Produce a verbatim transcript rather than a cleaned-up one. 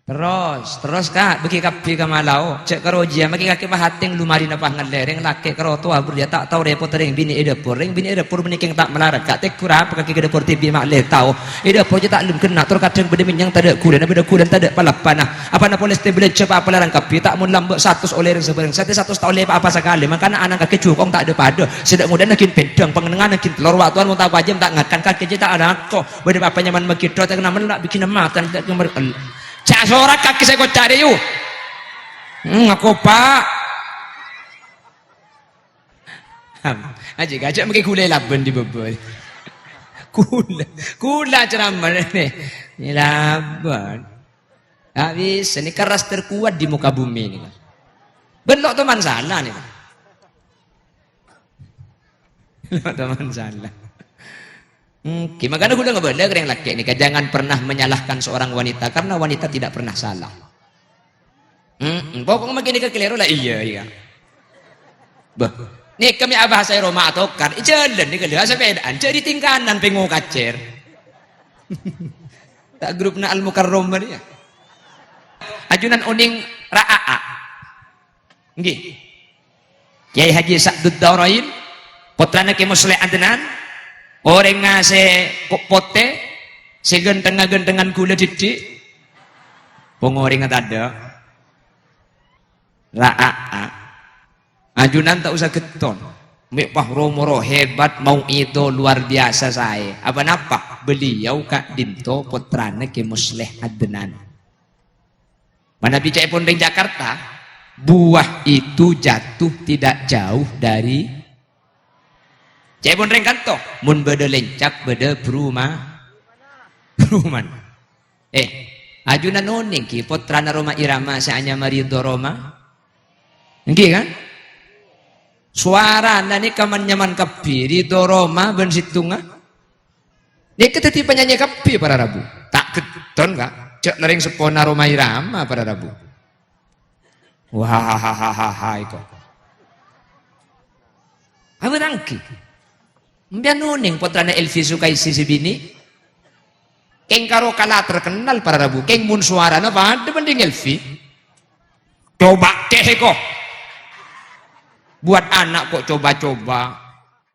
Terros, terros, Ka', bâgi kabbhi ka malao. Jhâ' karo jiyâ, mangkè kakè pahatèng lu marèna pas ngallè, rèng lakè' karo towa bâriyâ ta' tao rèpot rèng binè' è dâpor. Rèng binè' è dâpor bânnè kèng ta' malarang, Ka', tegghur apa kakè ka dâpor dhibi' ma'lè tao. È dâpor jhâ' ta' lem ghenna', tor kadhâng bâdâ mènyang tadâ' ghulâna, bâdâ ghulâna tadâ' palabhâna. Apana polè satèya bâlânjhâ pa-apa larang kabbhi, ta' mon lambâ' satos ollè rèng sabârâng, satèya satos ta' ollè pa-apa sakalè. Mangkana ana'na kakè jhukong ta' dhâ-padâ. Sè dâ' ngodâna ghin bhendhâng, pangennengnganna ghin tellor, wa' towan mon ta' pajhâm ta' ngakan, kakè jhâ' ta' alako. Bâdâ apa nyaman maghi dho, ta' kennal la bikina matan, ta' kemmer-, Jhâ' sorak kakè sè koca' rèyu. Hmm, ngakopa'. Ajjhâ', ajjhâ' mangkè ghulâ labân è bâbâ. Ghulâ, ghulâ ceramah nè. Nè labân. Ta' bisa, nèka ras terkuat di muka bumi nèka. Bân lo' toman sala nèka. Lo' toman sala. Èngghi, mangkana ghulâ ngabâlâ ka rèng lakè' nèka, jangan pernah menyalahkan seorang wanita, karena wanita tidak pernah salah. Hmm, pokokna mangkèn nèka kalèro la iyâ, iyâ. Bâh, nèka mè' abhâsa è roma atokar, è jhâlân nèka lho, asapèdaan, jhâ' rèng tingkanan pèngo kacèr. Ta' grupna Al-Mukarramah nèka. Ajunan onèng ra'a. Èngghi. Kyai Haji Sa'dud Darain, pottrana Kè Musleh Adnan, orèngnga sè ko-, potè, sè ghântengnga ghântengngan ghulâ dhiddhi', pongorèngnga tadâ'. Ra'a. Ajunan ta' osa ghetton. Mè' pas ro-moro hebat, mau'idho luar biasa saè. Apa-napa? Beliau ka'dinto pottrana Kè Musleh Adnan. Manabi ca'èpon rèng Jakarta, buah itu jatuh tidak jauh dari, ca'èpon rèng kanto, mon bâdâ lèncak, bâdâ bruma-, bruman. Eh, ajunan onèng ghi pottrana Rhoma Irama sè anyama Ridho Rhoma? Èngghi, kan? Sowarana nèka man-nyaman kabbhi, Ridho Rhoma bân sèttongnga. Nèka dhâddhi panyanyè kabbhi para rabu. Ta' ghetton, Ka'. Jhâ' la rèng seppona Rhoma Irama para rabu. Wah, iko. Abâ' tangghi. Empèyan onèng pottrana Elvi Sukaisi sè binè'. Kèng karo kala terkenal para rabu. Kèng mon sowarana padâ bhânding Elvi. Coba kèh iko. Buat anak kok coba-coba.